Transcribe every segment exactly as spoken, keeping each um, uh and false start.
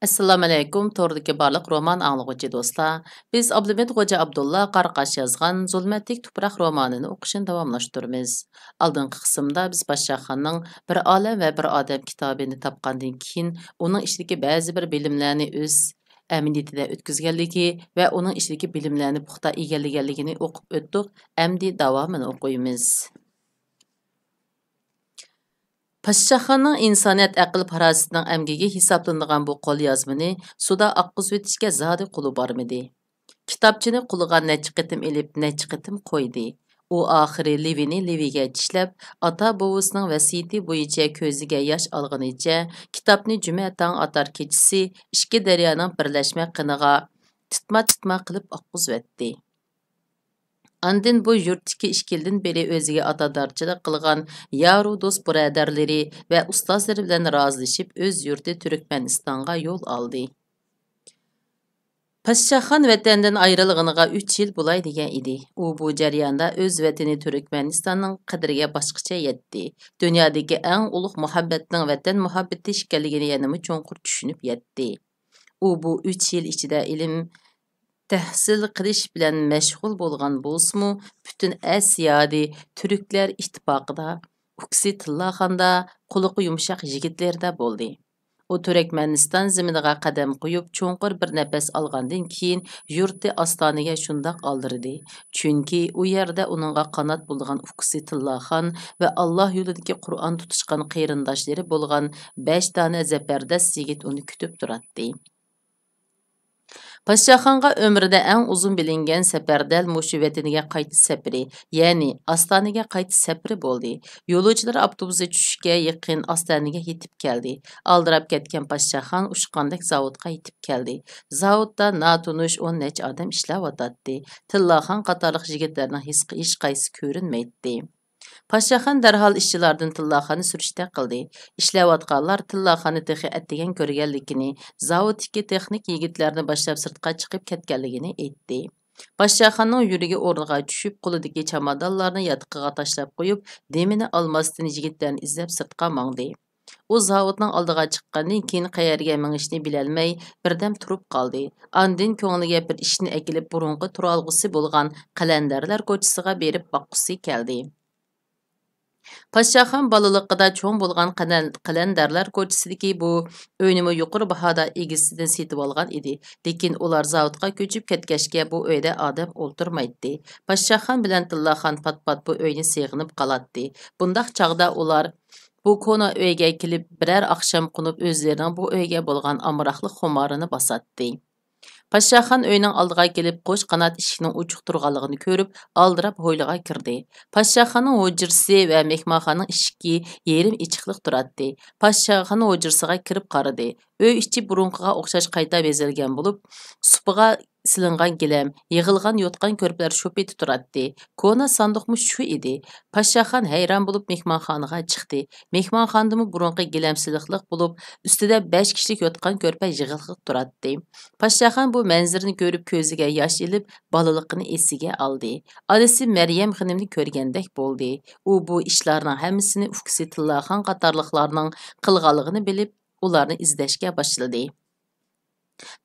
ئەسسالامۇئەلەيكۇم، توردىكى بارلىق رومان ئاڭلىغۇچى دوستلار. بىز ئابلىمىت خوجا ئابدۇللا قاراقاش يازغان زۇلمەتلىك تۇپراق رومانىنى ئوقۇشنى داۋاملاشتۇرىمىز. ئالدىنقى قىسىمدا بىز پاششاخاننىڭ بىر ئالەم ۋە بىر ئادەم كىتابىنى تاپقاندىن كېيىن، ئۇنىڭ ئىچىدىكى بەزى بىر بىلىملەرنى ئۆز ئەمەلىيىتىدە ئۆتكۈزگەنلىكى ۋە ئۇنىڭ ئىچىدىكى بىلىملەرنى پۇختا ئىگىلىگەنلىكىنى ئوقۇپ ئۆتتۇق. ئەمدى داۋامىنى ئوقۇيمىز. پاششاخاننىڭ ئىنسانىيەت ئەقىل-پاراسىتىنىڭ ئەمگىكى ھېسابلىنىدىغان بۇ قوليازمىنى سۇدا ئاققۇزۇۋېتىشكە زادى قولى بارمىدى. كىتابچىنى قولىغا نەچچە قېتىم ئېلىپ، نەچچە قېتىم قويدى. ئۇ ئاخىرى لېۋىنى لېۋىگە چىشلەپ، ئاتا-بوۋىسىنىڭ ۋەسىيىتى بويىچە كۆزىگە ياش ئالغىنىچە، كىتابنى جۈمە تاڭ ئاتار كېچىسى ئىككى دەريانىڭ بىرلەشمە قىنىغا تىتما-تىتما قىلىپ ئاققۇزۇۋەتتى. ئاندىن بۇ يۇرتتىكى ئىككى يىلدىن بېرى ئۆزىگە ئاتادارچىلىق قىلغان يارۇ دوست بۇرادەرلىرى ۋە ئۇستازلىرى بىلەن رازىلىشىپ، ئۆز يۇرتى تۈركمەنىستانغا يول ئالدى. پاششاخان ۋەتەندىن ئايرىلغىنىغا ئۈچ يىل بولاي دېگەن ئىدى. ئۇ بۇ جەرياندا ئۆز ۋەتىنى تۈركمەنىستاننىڭ قەدرىگە باشقىچە يەتتى. دۇنيادىكى ئەڭ ئۇلۇغ مۇھەببەتنىڭ ۋەتەن مۇھەببىتى ئىكەنلىكىنى يەنىمۇ چوڭقۇر چۈشىنىپ يەتتى. ئۇ بۇ ئۈچ يىل ئىچىدە ئىلىم تەھسىل قىلىش بىلەن مەشغۇل بولغان بولسىمۇ، پۈتۈن ئەس يادى تۈركلەر ئىتتىپاقىدا، ئۇكىسى تىللاخاندا، قۇلىقى يۇمشاق يىگىتلىرىدە بولدى. ئۇ تۈرەكمەنىستان زېمىنىغا قەدەم قويۇپ، چوڭقۇر بىر نەپەس ئالغاندىن كېيىن، يۇرتى ئاستانىگە شۇنداق ئالدىرىدى. چۈنكى ئۇ يەردە ئۇنىڭغا قانات بولىدىغان ئۇكىسى تىللاخان ۋە ئاللا يولىدىكى قۇرئان تۇتۇشقان قېرىنداشلىرى بولغان بەش دانە زەپەردەس يىگىت ئۇنى كۈتۈپ تۇراتتى. پاششاخانغا ئۆمرىدە ئەڭ ئۇزۇن بىلىنگەن سەپەر دەل مۇشۇ ۋەتىنىگە قايتىش سەپىرى، يەنى ئاستانىگە قايتىش سەپىرى بولدى. يولۇچىلار ئاپتوبۇسى چۈشۈشكە يېقىن ئاستانىگە يېتىپ كەلدى. ئالدىراپ كەتكەن پاششاخان ئۇچقاندەك زاۋۇتقا يېتىپ كەلدى. زاۋۇتتا ناتونۇش ئون نەچچە ئادەم ئىشلەۋاتاتتى. تىللاخان قاتارلىق يىگىتلەرنىڭ ھېس-، ھېچقايسىسى كۆرۈنمەيتتى. پاششاخان دەرھال ئىشچىلاردىن تىللاخاننى سۈرۈشتە قىلدى. ئىشلەۋاتقانلار تىللاخاننى تېخى ئەتىگەن كۆرگەنلىكىنى، زاۋۇتتىكى تېخنىك يىگىتلەرنى باشلاپ سىرتقا چىقىپ كەتكەنلىكىنى ئېيتتى. پاششاخاننىڭ يۈرىكى ئورنىغا چۈشۈپ، قولىدىكى چامادانلارنى ياتىقىغا تاشلاپ قويۇپ، دېمىنى ئالماستىن يىگىتلەرنى ئىزدەپ سىرتقا ماڭدى. ئۇ زاۋۇتنىڭ ئالدىغا چىققاندىن كېيىن قەيەرگە مېڭىشنى بىلەلمەي، بىردەم تۇرۇپ قالدى. ئاندىن كۆڭلىگە بىر ئىشنى ئەكېلىپ، بۇرۇنقى تۇرالغۇسى بولغان قەلەندەرلەر كوچىسىغا بېرىپ باققۇسى كەلدى. پاششاخان بالىلىقىدا چوڭ بولغان قەلەن-، قەلەندەرلەر كوچىسىدىكى بۇ ئۆينىمۇ يۇقىرى باھادا ئىگىسىدىن سېتىۋالغان ئىدى. لېكىن ئۇلار زاۋۇتقا كۆچۈپ كەتكەچكە، بۇ ئۆيدە ئادەم ئولتۇرمايتتى. پاششاخان بىلەن تىللاخان پات-پات بۇ ئۆينى سېغىنىپ قالاتتى. بۇنداق چاغدا ئۇلار بۇ كونا ئۆيگە كېلىپ، بىرەر ئاخشام قونۇپ، ئۆزلىرىنىڭ بۇ ئۆيگە بولغان ئامراقلىق خۇمارىنى باساتتى. پاششاخان ئۆينىڭ ئالدىغا كېلىپ، قوش قانات ئىشىكنىڭ ئوچۇق تۇرغانلىقىنى كۆرۈپ، ئالدىراپ ھويلىغا كىردى. پاششاخاننىڭ ھۇجرىسى ۋە مېھمانخانىنىڭ ئىشىكى يېرىم ئېچىقلىق تۇراتتى. پاششاخان ھۇجرىسىغا كىرىپ قارىدى. ئۆي ئىچى بۇرۇنقىغا ئوخشاش قايتا بېزەلگەن بولۇپ، سۇپىغا سېلىنغان گىلەم، يىغىلغان يوتقان كۆرپىلەر شۇ پېتى تۇراتتى. كونا ساندۇقمۇ شۇ ئىدى. پاششاخان ھەيران بولۇپ مېھمانخانىغا چىقتى. مېھمانخانىدىمۇ بۇرۇنقى گىلەم سېلىقلىق بولۇپ، ئۈستىدە بەش كىشىلىك يوتقان كۆرپە يىغىلىق تۇراتتى. پاششاخان بۇ مەنزىرىنى كۆرۈپ كۆزىگە ياش ئېلىپ، بالىلىقىنى ئېسىگە ئالدى. ئانىسى مەريەم خېنىمنى كۆرگەندەك بولدى. ئۇ بۇ ئىشلارنىڭ ھەممىسىنى ئۇكىسى تىللاخان قاتارلىقلارنىڭ قىلغانلىقىنى بىلىپ، ئۇلارنى ئىزدەشكە باشلىدى.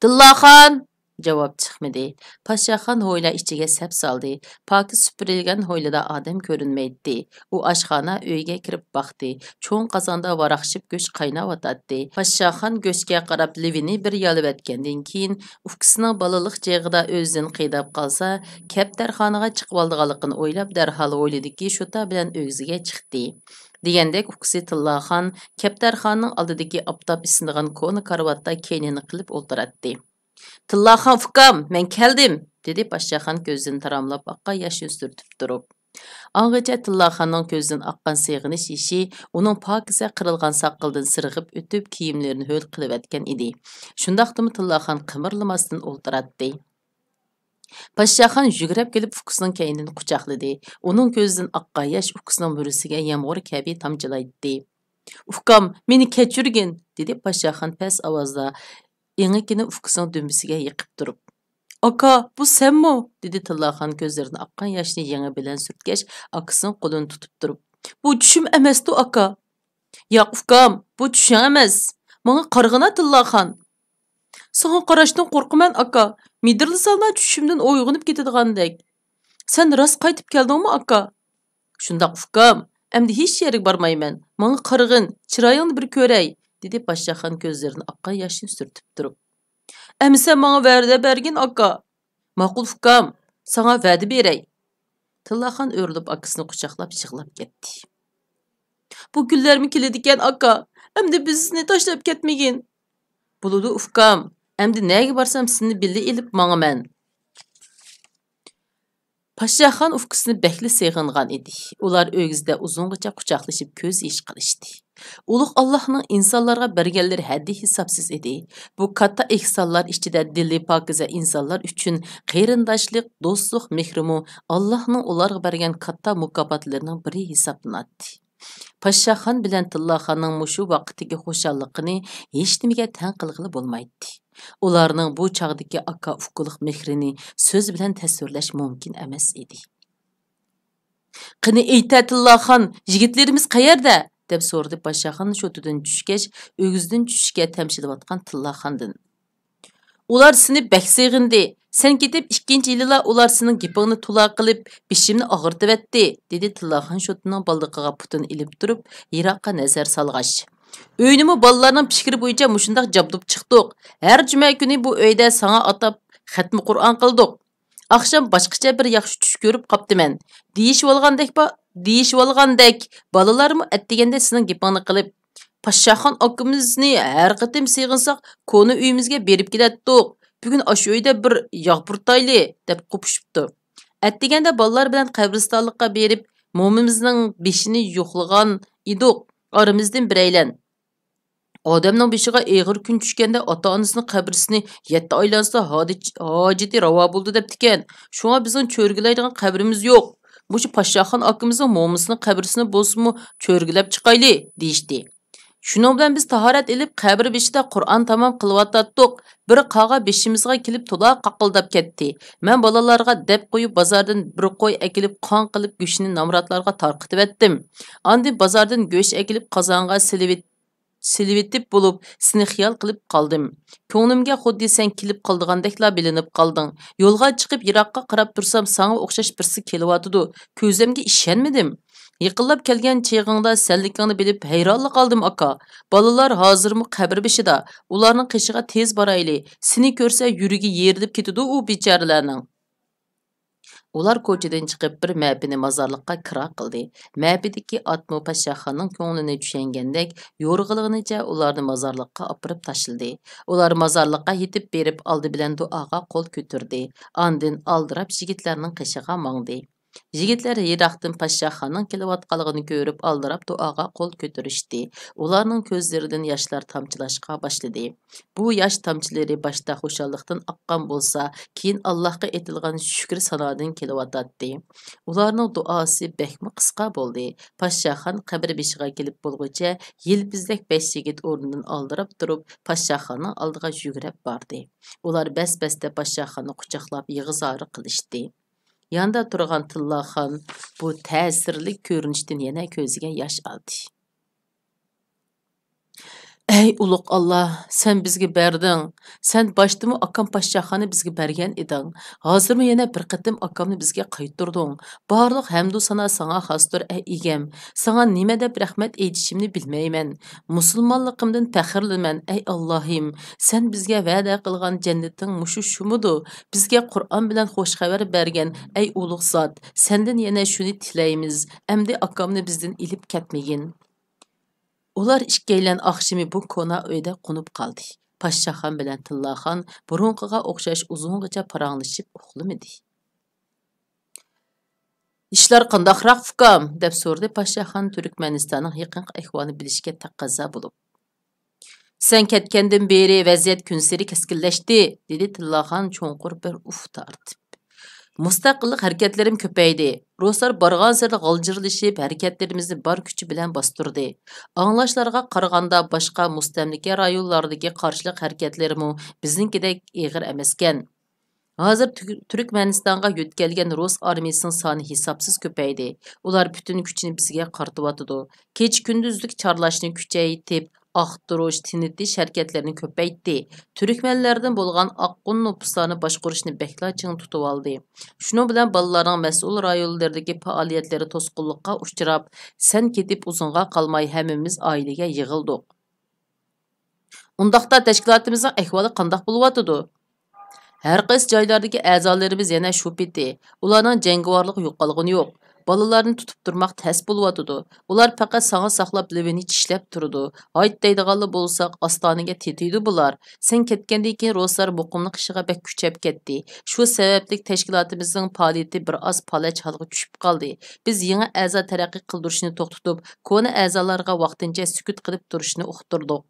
تىللاخان! جاۋاب چىقمىدى. پاششاخان ھويلا ئىچىگە سەپ سالدى. پاكىز سۈپۈرۈلگەن ھويلىدا ئادەم كۆرۈنمەيتتى. ئۇ ئاشخانا ئۆيگە كىرىپ باقتى. چوڭ قازاندا ۋاراقشىپ گۆش قايناۋاتاتتى. پاششاخان گۆشكە قاراپ لېۋىنى بىر يالىۋەتكەندىن كېيىن، ئۇكىسىنىڭ بالىلىق چېغىدا ئۆزىدىن قىيناپ قالسا، كەپتەرخانىغا چىقىۋالىدىغانلىقىنى ئويلاپ، دەرھال ھويلىدىكى شوتا بىلەن ئۆگزىگە چىقتى. دېگەندەك ئۇكىسى تىللاخان كەپتەرخانىنىڭ ئالدىدىكى ئاپتاپ ئىسسىنىدىغان كونا كارىۋاتتا كەينىنى قىلىپ ئولتۇراتتى. تىللاخان ئۇكام، مەن كەلدىم! دېدى پاششاخان كۆزىدىن تاراملاپ ئاققان ياشنى سۈرتۈپ تۇرۇپ. ئاڭغىچە تىللاخاننىڭ كۆزىدىن ئاققان سېغىنىش يېشى ئۇنىڭ پاكىزە قىرىلغان ساقىلىدىن سىرغىپ ئۆتۈپ، كىيىملىرىنى ھۆل قىلىۋەتكەن ئىدى. شۇنداقتىمۇ تىللاخان قىمىرلىماستىن ئولتۇراتتى. پاششاخان يۈگرەپ كېلىپ ئۇكىسىنىڭ كەينىدىن قۇچاقلىدى. ئۇنىڭ كۆزىدىن ئاققان ياش ئۇكىسىنىڭ مۈرىسىگە يامغۇر كەبى تامچىلايتتى. ئۇكام، مېنى كەچۈرگىن! دېدى پاششاخان پەس ئاۋازدا، ئېڭىكىنى ئۇكىسىنىڭ دۈمبىسىگە يېقىپ تۇرۇپ. ئاكا، بۇ سەنمۇ؟ دېدى تىللاخان كۆزلىرىدىن ئاققان ياشنى يېڭى بىلەن سۈرتكەچ، ئاكىسىنىڭ قولىنى تۇتۇپ تۇرۇپ. بۇ چۈشۈم ئەمەستۇ، ئاكا! ياق، ئۇكام، بۇ چۈشۈڭ ئەمەس. ماڭا قارىغىنا، تىللاخان! ئۈستۈڭگە قاراشتىن قورقىمەن، ئاكا. مىدىرلىساڭلا چۈشۈمدىن ئويغىنىپ كېتىدىغاندەك. سەن راست قايتىپ كەلدىڭمۇ، ئاكا؟ شۇنداق، ئۇكام. ئەمدى ھېچ يەرگە بارمايمەن. ماڭا قارىغىن، چىرايىڭنى بىر كۆرەي، دېدى پاششاخان كۆزلىرىدىن ئاققان ياشنى سۈرتۈپ تۇرۇپ. ئەمىسە ماڭا ۋەدە بەرگىن، ئاكا. ماقۇل، ئۇكام، ساڭا ۋەدە بېرەي. تىللاخان ئۆرۈلۈپ ئاكىسىنى قۇچاقلاپ يىغلاپ كەتتى. بۇ كۈنلەرمۇ كېلىدىكەن، ئاكا. ئەمدى بىزنى تاشلاپ كەتمىگىن. بولىدۇ، ئۇكام. ئەمدى نەگە بارسام سېنى بىللە ئېلىپ ماڭىمەن. پاششاخان ئۇكىسىنى بەكلا سېغىنغان ئىدى. ئۇلار ئۆگزىدە ئۇزۇنغىچە قۇچاقلىشىپ كۆز يېشى قىلىشتى. ئۇلۇغ ئاللاھنىڭ ئىنسانلارغا بەرگەنلىرى ھەددى ھېسابسىز ئىدى. بۇ كاتتا ئېھسانلار ئىچىدە دىلى پاكىزە ئىنسانلار ئۈچۈن قېرىنداشلىق، دوستلۇق مېھرىمۇ ئاللاھنىڭ ئۇلارغا بەرگەن كاتتا مۇكاپاتلىرىنىڭ بىرى ھېسابلىناتتى. پاششاخان بىلەن تىللاخاننىڭ مۇشۇ ۋاقىتتىكى خۇشاللىقىنى ھېچنېمىگە تەڭ قىلغىلى بولمايتتى. ئۇلارنىڭ بۇ چاغدىكى ئاكا-ئۇكىلىق مېھرىنى سۆز بىلەن تەسۋىرلەش مۇمكىن ئەمەس ئىدى. قېنى ئېيتە، تىللاخان، يىگىتلىرىمىز قەيەردە؟ دەپ سورىدى پاششاخان شوتىدىن چۈشكەچ، ئۆگزىدىن چۈشۈشكە تەمشىلىۋاتقان تىللاخاندىن. ئۇلار سېنى بەك سېغىندى. سەن كېتىپ ئىككىنچى يىلىلا ئۇلار سېنىڭ گېپىڭنى تولا قىلىپ، بېشىمنى ئاغرىتىۋەتتى، دېدى تىللاخان شوتىنىڭ بالدىقىغا پۇتىنى ئېلىپ تۇرۇپ، يىراققا نەزەر سالغاچ. ئۆينىمۇ بالىلارنىڭ پىكرى بويىچە مۇشۇنداق جابدۇپ چىقتۇق. ھەر جۈمە كۈنى بۇ ئۆيدە ساڭا ئاتاپ خەتمە قۇرئان قىلدۇق. ئاخشام باشقىچە بىر ياخشى چۈش كۆرۈپ قاپتىمەن. دېيىشىۋالغاندەك با-، دېيىشىۋالغاندەك، بالىلارمۇ ئەتىگەندە سېنىڭ گېپىڭنى قىلىپ، پاششاخان ئاكىمىزنى ھەر قېتىم سېغىنساق، كونا ئۆيىمىزگە بېرىپ كېلەتتۇق. بۈگۈن ئاشۇ ئۆيدە بىر ياغ پۇرىتايلى، دەپ قوپۇشۇپتۇ. ئەتىگەندە بالىلار بىلەن قەبرىستانلىققا بېرىپ، مومىمىزنىڭ بېشىنى يوقلىغان ئىدۇق، ئارىمىزدىن بىرەيلەن. ئادەمنىڭ بېشىغا ئېغىر كۈن چۈشكەندە، ئاتا-ئانىسىنىڭ قەبرىسىنى يەتتە ئايلانسا ھادىچ-، ھاجىتى راۋا بولىدۇ دەپتىكەن. شۇڭا بىزنىڭ چۆرگىلەيدىغان قەبرىمىز يوق. مۇشۇ پاششاخان ئاكىمىزنىڭ مومىسىنىڭ قەبرىسىنى بولسىمۇ چۆرگىلەپ چىقايلى، دېيىشتى. شۇنىڭ بىلەن بىز تاھارەت ئېلىپ، قەبرە بېشىدا قۇرئان تامام قىلىۋاتاتتۇق. بىر قاغا بېشىمىزغا كېلىپ تولا قاقىلداپ كەتتى. مەن بالىلارغا دەپ قويۇپ، بازاردىن بىر قوي ئەكېلىپ، قان قىلىپ، گۆشىنى نامراتلارغا تارقىتىۋەتتىم. ئاندىن بازاردىن گۆش ئەكېلىپ، قازانغا سېلىۋېت-، سېلىۋېتىپ بولۇپ، سېنى خىيال قىلىپ قالدىم. كۆڭلۈمگە خۇددى سەن كېلىپ قالىدىغاندەكلا بىلىنىپ قالدىڭ. يولغا چىقىپ، يىراققا قاراپ تۇرسام، ساڭا ئوخشاش بىرسى كېلىۋاتىدۇ. كۆزۈمگە ئىشەنمىدىم. يېقىنلاپ كەلگەن چېغىڭدا سەنلىكىڭنى بىلىپ ھەيرانلا قالدىم، ئاكا. بالىلار ھازىرمۇ قەبرە بېشىدا. ئۇلارنىڭ قېشىغا تېز بارايلى. سېنى كۆرسە يۈرىكى يېرىلىپ كېتىدۇ ئۇ بىچارىلەرنىڭ. ئۇلار كوچىدىن چىقىپ، بىر مەپىنى مازارلىققا كىرا قىلدى. مەپىدىكى ئاتمۇ پاششاخاننىڭ كۆڭلىنى چۈشەنگەندەك، يورغىلىغىنىچە ئۇلارنى مازارلىققا ئاپىرىپ تاشلىدى. ئۇلار مازارلىققا يېتىپ بېرىپ، ئالدى بىلەن دۇئاغا قول كۆتۈردى. ئاندىن ئالدىراپ يىگىتلەرنىڭ قېشىغا ماڭدى. يىگىتلەر يىراقتىن پاششاخاننىڭ كېلىۋاتقانلىقىنى كۆرۈپ، ئالدىراپ دۇئاغا قول كۆتۈرۈشتى. ئۇلارنىڭ كۆزلىرىدىن ياشلار تامچىلاشقا باشلىدى. بۇ ياش تامچىلىرى باشتا خۇشاللىقتىن ئاققان بولسا، كېيىن ئاللاھقا ئېيتىلغان شۈكرى سانادىن كېلىۋاتاتتى. ئۇلارنىڭ دۇئاسى بەكمۇ قىسقا بولدى. پاششاخان قەبرە بېشىغا كېلىپ بولغۇچە، يىلپىزدەك بەش يىگىت ئورنىدىن ئالدىراپ تۇرۇپ، پاششاخاننىڭ ئالدىغا يۈگۈرۈپ باردى. ئۇلار بەس-بەستە پاششاخاننى قۇچاقلاپ يىغا-زارا قىلىشتى. ياندا تۇرغان تىللاخان بۇ تەسىرلىك كۆرۈنۈشتىن يەنە كۆزىگە ياش ئالدى. ئەي ئۇلۇغ ئاللا، سەن بىزگە بەردىڭ. سەن باشتىمۇ ئاكام پاششاخاننى بىزگە بەرگەن ئىدىڭ. ھازىرمۇ يەنە بىر قېتىم ئاكامنى بىزگە قايتۇردۇڭ. بارلىق ھەمدۇ سانا ساڭا خاستۇر، ئەي ئىگەم. ساڭا نېمە دەپ رەھمەت ئېيتىشىمنى بىلمەيمەن. مۇسۇلمانلىقىمدىن پەخىرلىنىمەن، ئەي ئاللاھىم. سەن بىزگە ۋەدە قىلغان جەننىتىڭ مۇشۇ شۇمۇدۇ؟ بىزگە قۇرئان بىلەن خوش خەۋەر بەرگەن، ئەي ئۇلۇغ زات. سەندىن يەنە شۇنى تىلەيمىز. ئەمدى ئاكامنى بىزدىن ئېلىپ كەتمىگىن. ئۇلار ئىككىيلەن ئاخشىمى بۇ كونا ئۆيدە قونۇپ قالدى. پاششاخان بىلەن تىللاخان بۇرۇنقىغا ئوخشاش ئۇزۇنغىچە پاراڭلىشىپ ئۇخلىمىدى. «ئىشلار قانداقراق، ئۇكام؟» دەپ سورىدى پاششاخان تۈركمەنىستاننىڭ يېقىنقى ئەھۋالىنى بىلىشكە تەقەززا بولۇپ. «سەن كەتكەندىن بېرى ۋەزىيەت كۈنسېرى كەسكىنلەشتى»، دېدى تىللاخان چوڭقۇر بىر ئۇھ تارتىپ. «مۇستەقىللىق ھەرىكەتلىرىمۇ كۆپەيدى. رۇسلار بارغانسېرى غالجىرلىشىپ، ھەرىكەتلىرىمىزنى بار كۈچى بىلەن باستۇردى. ئاڭلاشلارغا قارىغاندا، باشقا مۇستەملىكە رايونلاردىكى قارشىلىق ھەرىكەتلىرىمۇ بىزنىڭكىدەك ئېغىر ئەمەسكەن. ھازىر تۈ-، تۈركمەنىستانغا يۆتكەلگەن رۇس ئارمىيىسىنىڭ سانى ھېسابسىز كۆپەيدى. ئۇلار پۈتۈن كۈچىنى بىزگە قارىتىۋاتىدۇ. كېچە-كۈندۈزلۈك چارلاشنى كۈچەيتىپ، ئاختۇرۇش، تىنىتىش ھەرىكەتلىرىنى كۆپەيتتى. تۈركمەنلەردىن بولغان ئاققۇن نوپۇسلارنى باشقۇرۇشنى بەكلا چىڭ تۇتۇۋالدى. شۇنىڭ بىلەن بالىلارنىڭ مەسئۇل رايونلىرىدىكى پائالىيەتلىرى توسقۇنلۇققا ئۇچراپ، سەن كېتىپ ئۇزۇنغا قالماي ھەممىمىز ئائىلىگە يىغىلدۇق. ئۇنداقتا تەشكىلاتىمىزنىڭ ئەھۋالى قانداق بولۇۋاتىدۇ؟ ھەر قايسى جايلاردىكى ئەزالىرىمىز يەنە شۇ پېتى. ئۇلارنىڭ جەڭگىۋارلىقى يوقالغىنى يوق. بالىلارنى تۇتۇپ تۇرماق تەس بولۇۋاتىدۇ. ئۇلار پەقەت ساڭا ساقلاپ لېۋىنى چىشلەپ تۇرىدۇ. ھايت دەيدىغانلا بولساق، ئاستانىگە تېتىيدۇ بۇلار. سەن كەتكەندىن كېيىن روسلار مۇقىملىق ئىشىغا بەك كۈچەپ كەتتى. شۇ سەۋەبلىك تەشكىلاتىمىزنىڭ پائالىيىتى بىر ئاز پالەچ ھالغا چۈشۈپ قالدى. بىز يېڭى ئەزا تەرەققىي قىلدۇرۇشنى توختىتىپ، كونا ئەزالارغا ۋاقتىنچە سۈكۈت قىلىپ تۇرۇشنى ئۇقتۇردۇق.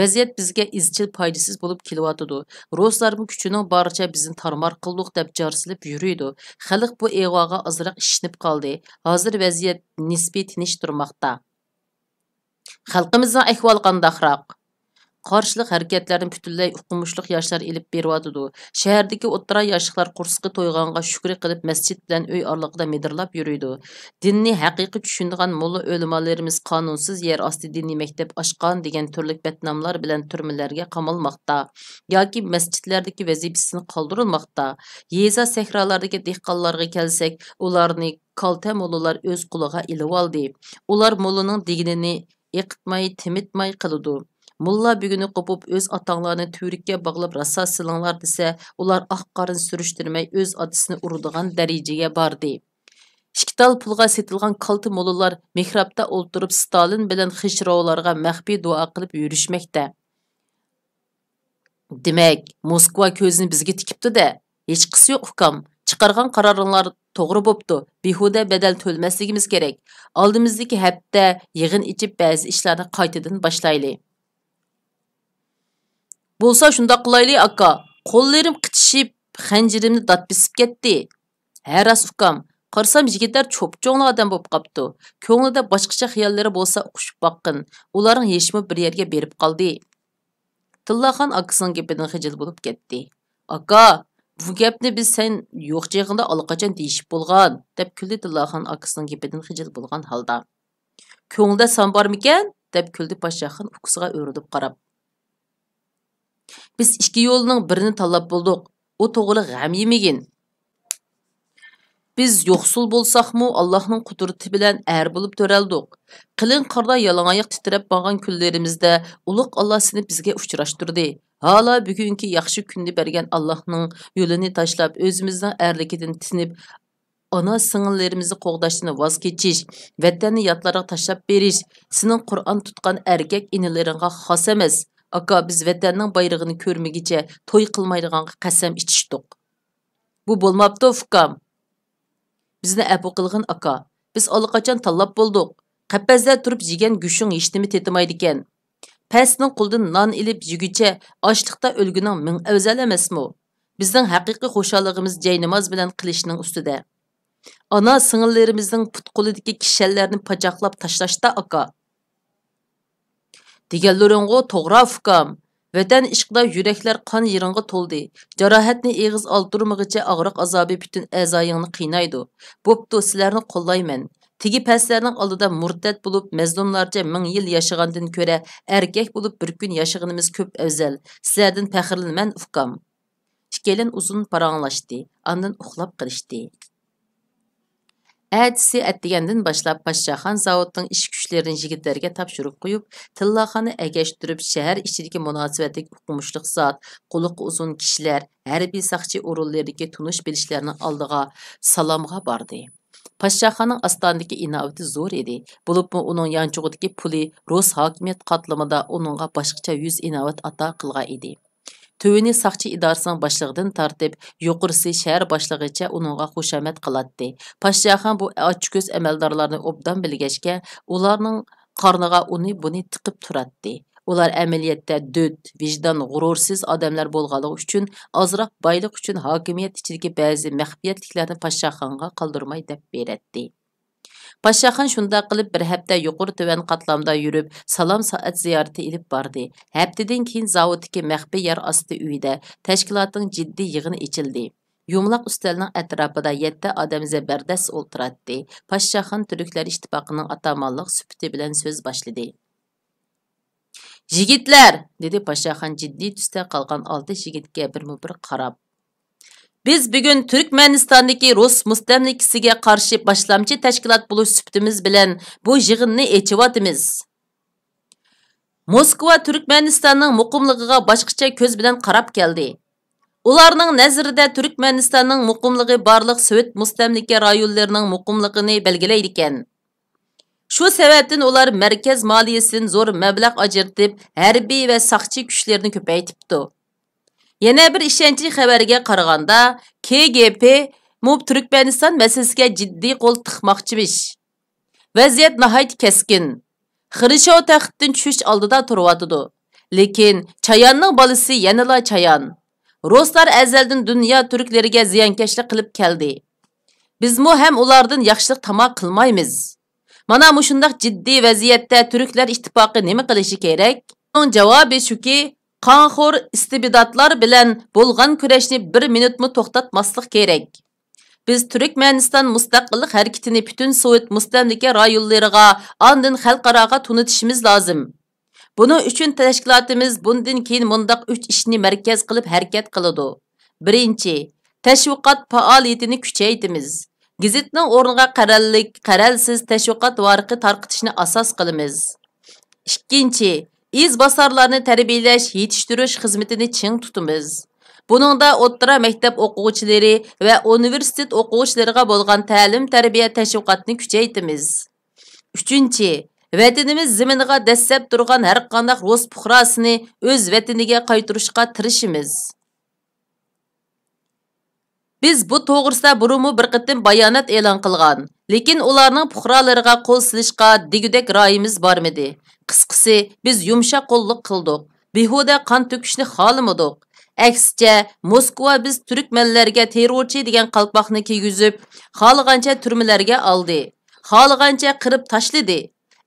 ۋەزىيەت بىزگە ئىزچىل پايدىسىز بولۇپ كېلىۋاتىدۇ. روسلارمۇ كۈچىنىڭ بارىچە بىزنى تارمار قىلدۇق دەپ جار سېلىپ يۈرىدۇ. خەلق بۇ ئىغۋاغا ئازراق ئىشىنىپ قالدى. ھازىر ۋەزىيەت نىسپىي تىنچ تۇرماقتا. خەلقىمىزنىڭ ئەھۋالى قانداقراق؟ قارشىلىق ھەرىكەتلەرنى پۈتۈنلەي ئوقۇمۇشلۇق ياشلار ئېلىپ بېرىۋاتىدۇ. شەھەردىكى ئوتتۇرا ياشلىقلار قورسىقى تويغانغا شۈكرى قىلىپ، مەسچىت بىلەن ئۆي ئارىلىقىدا مىدىرلاپ يۈرىدۇ. دىننى ھەقىقىي چۈشىنىدىغان موللا ئۆلىمالىرىمىز قانۇنسىز يەر ئاستى دىنىي مەكتەپ ئاچقان دېگەن تۈرلۈك بەتناملار بىلەن تۈرمىلەرگە قامالماقتا ياكى مەسچىتلەردىكى ۋەزىپىسىدىن قالدۇرۇلماقتا. يېزا سەھرالاردىكى دېھقانلارغا كەلسەك، ئۇلارنى كالتە موللىلار ئۆز قولىغا ئېلىۋالدى. ئۇلار موللىنىڭ دېگىنىنى ئېقىتماي، تېمىتماي قىلىدۇ. موللا بۈگۈنى قوپۇپ، ئۆز ئاتاڭلارنى تۈۋرۈككە باغلاپ راسا سېلىڭلار دېسە، ئۇلار ئاق قارىنى سۈرۈشتۈرمەي ئۆز ئاتىسىنى ئۇرىدىغان دەرىجىگە باردى. ئىككى تال پۇلغا سېتىلغان كالتە موللىلار مېھرابتا ئولتۇرۇپ، ستالىن بىلەن خىشروۋلارغا مەخپىي دۇئا قىلىپ يۈرۈشمەكتە. دېمەك، موسكۋا كۆزىنى بىزگە تىكىپتۇ-دە. ھېچقىسى يوق، ئۇكام. چىقارغان قارارىڭلار توغرا بوپتۇ. بىھۇدە بەدەل تۆلىمەسلىكىمىز كېرەك. ئالدىمىزدىكى ھەپتە يىغىن ئېچىپ، بەزى ئىشلارنى قايتىدىن باشلايلى. بولسا شۇنداق قىلايلى، ئاكا. قوللىرىم قىچىشىپ، خەنجىرىمنى دات بېسىپ كەتتى. ھە، راست، ئۇكام. قارىسام، يىگىتلەر چوپچوڭلا ئادەم بولۇپ قاپتۇ. كۆڭلىدە باشقىچە خىياللىرى بولسا ئۇقۇشۇپ باققىن. ئۇلارنىڭ ھېشىمۇ بىر يەرگە بېرىپ قالدى. تىللاخان ئاكىسىنىڭ گېپىدىن خىجىل بولۇپ كەتتى. ئاكا، بۇ گەپنى بىز سەن يوق چېغىڭدا ئاللىقاچان دېيىشىپ بولغان، دەپ كۈلدى تىللاخان ئاكىسىنىڭ گېپىدىن خىجىل بولغان ھالدا. كۆڭلىدە سان بارمىكەن؟ دەپ كۈلدى پاشاخان ئۇكىسىغا ئۆرۈلۈپ قاراپ. بىز ئىككى يولنىڭ بىرىنى تاللاپ بولدۇق. ئۇ توغرىلىق غەم يېمىگىن. بىز يوقسۇل بولساقمۇ، ئاللاھنىڭ قۇدرىتى بىلەن ئەر بولۇپ تۆرەلدۇق. قېلىن قاردا يالاڭ ئاياق تىترەپ ماڭغان كۈنلىرىمىزدە ئۇلۇغ ئاللا سېنى بىزگە ئۇچراشتۇردى. ھالا بۈگۈنكى ياخشى كۈننى بەرگەن ئاللاھنىڭ يولىنى تاشلاپ، ئۆزىمىزنىڭ ئەرلىكىدىن تىنىپ، ئانا سىڭىللىرىمىزنى قوغداشتىن ۋاز كېچىش، ۋەتەننى ياتلارغا تاشلاپ بېرىش، سېنىڭ قۇرئان تۇتقان ئەركەك ئىنىلىرىڭغا خاس ئەمەس. ئاكا، بىز ۋەتەننىڭ بايرىقىنى كۆرمىگىچە توي قىلمايدىغانغا قەسەم ئىچىشتۇق. بۇ بولماپتۇ، ئۇكام. بىزنى ئەپۇ قىلغىن، ئاكا. بىز ئاللىقاچان تاللاپ بولدۇق. قەپەستە تۇرۇپ يېگەن گۆشۈڭ ھېچنېمە تېتىمايدىكەن. پەستىنىڭ قولىدىن نان ئېلىپ يېگۈچە، ئاشلىقتا ئۆلگىنىڭ مىڭ ئەۋزەل ئەمەسمۇ؟ بىزنىڭ ھەقىقىي خۇشاللىقىمىز جايناماز بىلەن قىلىشنىڭ ئۈستىدە. ئانا سىڭىللىرىمىزنىڭ پۇت-قولىدىكى كىشەنلەرنى پاچاقلاپ تاشلاشتا، ئاكا. دېگەنلىرىڭغۇ توغرا، ئۇكام. ۋەتەن ئىشقىدا يۈرەكلەر قان يىرىڭغا تولدى. جاراھەتنى ئېغىز ئالدۇرمىغىچە ئاغرىق ئازابى پۈتۈن ئەزايىڭنى قىينايدۇ. بوپتۇ، سىلەرنى قوللايمەن. تېگى پەسلەرنىڭ ئالدىدا مۇرتەت بولۇپ، مەزلۇملارچە مىڭ يىل ياشىغاندىن كۆرە، ئەركەك بولۇپ بىر كۈن ياشىغىنىمىز كۆپ ئەۋزەل. سىلەردىن پەخىرلىنىمەن، ئۇكام. ئىككىيلەن ئۇزۇن پاراڭلاشتى، ئاندىن ئۇخلاپ قېلىشتى. ئەتىسى ئەتىگەندىن باشلاپ پاشاخان زاۋۇتنىڭ ئىش كۈچلىرىنى يىگىتلەرگە تاپشۇرۇپ قويۇپ، تىللاخاننى ئەگەشتۈرۈپ، شەھەر ئىچىدىكى مۇناسىۋەتلىك ئوقۇمۇشلۇق زات، قۇلىقى ئۇزۇن كىشىلەر، ھەربىي ساقچى ئورۇنلىرىدىكى تونۇش-بىلىشلەرنىڭ ئالدىغا سالامغا باردى. پاشاخاننىڭ ئاستانىدىكى ئىناۋىتى زور ئىدى، بولۇپمۇ ئۇنىڭ يانچۇقىدىكى پۇلى رۇس ھاكىمىيەت قاتلىمىدا ئۇنىڭغا باشقىچە يۈز ئىناۋەت ئاتا قىلغان ئىدى. تۆۋىنى ساقچى ئىدارىسىنىڭ باشلىقىدىن تارتىپ، يۇقىرىسى شەھەر باشلىقىغىچە ئۇنىڭغا خۇشامەت قىلاتتى. پاشاخان بۇ ئاچكۆز ئەمەلدارلارنى ئوبدان بىلگەچكە، ئۇلارنىڭ قارنىغا ئۇنى-بۇنى تىقىپ تۇراتتى. ئۇلار ئەمەلىيەتتە دۆت، ۋىجدان، غۇرۇرسىز ئادەملەر بولغانلىقى ئۈچۈن، ئازراق بايلىق ئۈچۈن ھاكىمىيەت ئىچىدىكى بەزى مەخپىيەتلىكلەرنى پاشاخانغا قالدۇرماي دەپ بېرەتتى. پاشاخان شۇنداق قىلىپ، بىر ھەپتە يۇقىرى تۆۋەن قاتلامدا يۈرۈپ، سالام سائەت زىيارىتى ئېلىپ باردى. ھەپتىدىن كېيىن زاۋۇتتىكى مەخپىي يەر ئاستى ئۆيىدە تەشكىلاتنىڭ جىددىي يىغىنى ئېچىلدى. يۇمىلاق ئۈستەلنىڭ ئەتراپىدا يەتتە ئادەم زەبەردەس ئولتۇراتتى. پاشاخان تۈركلەر ئىتتىپاقىنىڭ ئاتامانلىق سۈپىتى بىلەن سۆز باشلىدى. يىگىتلەر! دېدى پاشاخان جىددىي تۈستە قالغان ئالتە يىگىتكە بىرمۇبىر قاراپ. بىز بۈگۈن تۈركمەنىستاندىكى رۇس مۇستەملىكىسىگە قارشى باشلامچى تەشكىلات بولۇش سۈپىتىمىز بىلەن بۇ يىغىننى ئېچىۋاتىمىز. موسكۋا تۈركمەنىستاننىڭ مۇقىملىقىغا باشقىچە كۆز بىلەن قاراپ كەلدى. ئۇلارنىڭ نەزىرىدە تۈركمەنىستاننىڭ مۇقىملىقى بارلىق سوۋېت مۇستەملىكە رايونلىرىنىڭ مۇقىملىقىنى بەلگىلەيدىكەن. شۇ سەۋەبتىن ئۇلار مەركەز مالىيىسىدىن زور مەبلەغ ئاجرىتىپ، ھەربىي ۋە ساقچى كۈچلىرىنى كۆپەيتىپتۇ. يەنە بىر ئىشەنچلىك خەۋەرگە قارىغاندا، كې گې پې مۇ تۈركمەنىستان مەسىلىسىگە جىددىي قول تىقماقچىمىش. ۋەزىيەت ناھايىتى كەسكىن. خرۇشچوۋ تەختتىن چۈشۈش ئالدىدا تۇرۇۋاتىدۇ. لېكىن چاياننىڭ بالىسى يەنىلا چايان. رۇسلار ئەزەلدىن دۇنيا تۈركلىرىگە زىيانكەشلىك قىلىپ كەلدى. بىزمۇ ھەم ئۇلاردىن ياخشىلىق تاما قىلمايمىز. مانا مۇشۇنداق جىددىي ۋەزىيەتتە تۈركلەر ئىتتىپاقى نېمە قىلىشى كېرەك؟ ئۇنىڭ جاۋابى شۇكى، قانخور ئىستىبداتلار بىلەن بولغان كۈرەشنى بىر مىنۇتمۇ توختاتماسلىق كېرەك. بىز تۈركمەنىستان مۇستەقىللىق ھەرىكىتىنى پۈتۈن سوۋېت مۇستەملىكە رايونلىرىغا، ئاندىن خەلقئاراغا تونۇتۇشىمىز لازىم. بۇنىڭ ئۈچۈن تەشكىلاتىمىز بۇندىن كېيىن مۇنداق ئۈچ ئىشنى مەركەز قىلىپ ھەرىكەت قىلىدۇ. بىرىنچى، تەشۋىقات پائالىيىتىنى كۈچەيتىمىز. گېزىتنىڭ ئورنىغا قەرەللىك، قەرەلسىز تەشۋىقات ۋارىقى تارقىتىشنى ئاساس قىلىمىز. ئىككىنچى، ئىزباسارلارنى تەربىيەلەش، يېتىشتۈرۈش خىزمىتىنى چىڭ تۇتىمىز. بۇنىڭدا ئوتتۇرا مەكتەپ ئوقۇغۇچىلىرى ۋە ئۇنىۋېرسىتېت ئوقۇغۇچىلىرىغا بولغان تەلىم-تەربىيە تەشۋىقاتىنى كۈچەيتىمىز. ئۈچىنچى، ۋەتىنىمىز زېمىنىغا دەسسەپ تۇرغان ھەرقانداق رۇس پۇقراسىنى ئۆز ۋەتىنىگە قايتۇرۇشقا تىرىشىمىز. بىز بۇ توغرىسىدا بۇرۇنمۇ بىر قېتىم بايانات ئېلان قىلغان، لېكىن ئۇلارنىڭ پۇقرالىرىغا قول سېلىشقا دېگۈدەك رايىمىز بارمىدى. قىسقىسى، بىز يۇمشاق قوللۇق قىلدۇق، بىھۇدە قان تۆكۈشنى خالىمىدۇق. ئەكسىچە، موسكۋا بىز تۈركمەنلەرگە تېررورچى دېگەن قالپاقنى كىيگۈزۈپ، خالىغانچە تۈرمىلەرگە ئالدى، خالىغانچە قىرىپ تاشلىدى.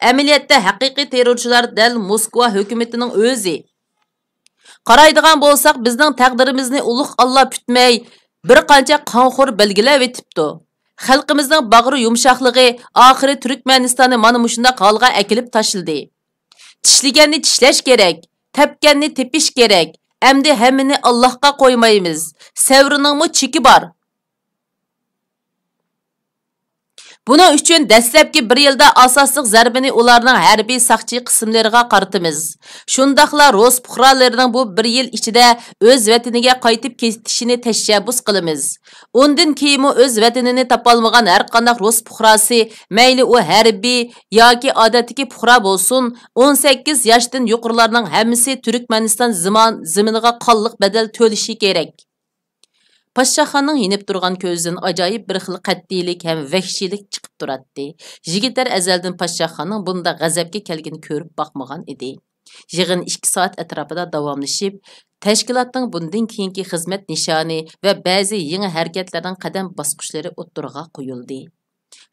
ئەمەلىيەتتە ھەقىقىي تېررورچىلار دەل موسكۋا ھۆكۈمىتىنىڭ ئۆزى. قارايدىغان بولساق، بىزنىڭ تەقدىرىمىزنى ئۇلۇغ ئاللا پۈتمەي، بىر قانچە قانخور بەلگىلەۋېتىپتۇ. خەلقىمىزنىڭ باغرى يۇمشاقلىقى ئاخىرى تۈركمەنىستاننى مانا مۇشۇنداق ھالغا ئەكېلىپ تاشلىدى. چىشلىگەننى چىشلەش كېرەك، تەپكەننى تېپىش كېرەك. ئەمدى ھەممىنى ئاللاھقا قويمايمىز. سەۋرنىڭمۇ چېكى بار. بۇنىڭ ئۈچۈن دەسلەپكى بىر يىلدا ئاساسلىق زەربىنى ئۇلارنىڭ ھەربىي ساقچى قىسىملىرىغا قارىتىمىز. شۇنداقلا رۇس پۇقرالىرىنىڭ بۇ بىر يىل ئىچىدە ئۆز ۋەتىنىگە قايتىپ كېتىشىنى تەشەببۇس قىلىمىز. ئۇندىن كېيىنمۇ ئۆز ۋەتىنىنى تاپالمىغان ھەرقانداق رۇس پۇقراسى، مەيلى ئۇ ھەربىي ياكى ئادەتتىكى پۇقرا بولسۇن، ئون سەككىز ياشتىن يۇقىرىلارنىڭ ھەممىسى تۈركمەنىستان زىمان-، زېمىنىغا قانلىق بەدەل تۆلىشى كېرەك. پاشاخاننىڭ يېنىپ تۇرغان كۆزىدىن ئاجايىپ بىر خىل قەتئىيلىك ھەم ۋەھشىيلىك چىقىپ تۇراتتى. يىگىتلەر ئەزەلدىن پاشاخاننىڭ بۇنداق غەزەپكە كەلگىنىنى كۆرۈپ باقمىغان ئىدى. يىغىن ئىككى سائەت ئەتراپىدا داۋاملىشىپ، تەشكىلاتنىڭ بۇندىن كېيىنكى خىزمەت نىشانى ۋە بەزى يېڭى ھەرىكەتلەرنىڭ قەدەم باسقۇچلىرى ئوتتۇرىغا قويۇلدى.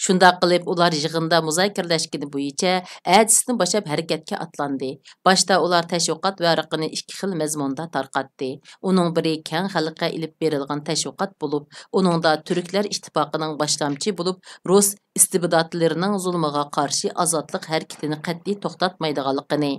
شۇنداق قىلىپ، ئۇلار يىغىندا مۇزاكىرىلەشكىنى بويىچە ئەتىسىدىن باشلاپ ھەرىكەتكە ئاتلاندى. باشتا ئۇلار تەشۋىقات ۋارىقىنى ئىككى خىل مەزمۇندا تارقاتتى. ئۇنىڭ بىرى كەڭ خەلققە ئېلىپ بېرىلغان تەشۋىقات بولۇپ، ئۇنىڭدا تۈركلەر ئىتتىپاقىنىڭ باشلامچى بولۇپ، رۇس ئىستىبداتلىرىنىڭ زۇلۇمىغا قارشى ئازادلىق ھەرىكىتىنى قەتئىي توختاتمايدىغانلىقىنى،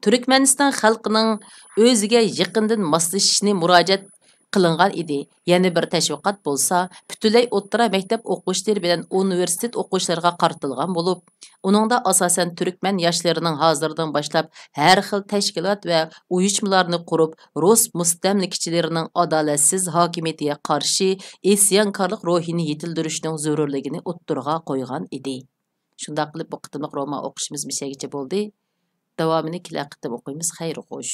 تۈركمەنىستان خەلقىنىڭ ئۆزىگە يېقىندىن ماسلىشىشىنى مۇراجىئەت قىلىنغان ئىدى. يەنە بىر تەشۋىقات بولسا پۈتۈنلەي ئوتتۇرا مەكتەپ ئوقۇغۇچىلىرى بىلەن ئۇنىۋېرسىتېت ئوقۇغۇچىلىرىغا قارىتىلغان بولۇپ، ئۇنىڭدا ئاساسەن تۈركمەن ياشلىرىنىڭ ھازىردىن باشلاپ ھەر خىل تەشكىلات ۋە ئۇيۇشمىلارنى قۇرۇپ، رۇس مۇستەملىكىچىلىرىنىڭ ئادالەتسىز ھاكىمىيىتىگە قارشى ئىسيانكارلىق روھىنى يېتىلدۈرۈشنىڭ زۆرۈرلۈكىنى ئوتتۇرىغا قويغان ئىدى. شۇنداق قىلىپ، بۇ قېتىملىق رومان ئوقۇشىمىز مۇشەگىچە بولدى. داۋامىنى كېلەر قېتىم ئوقۇيمىز. خەير خوش.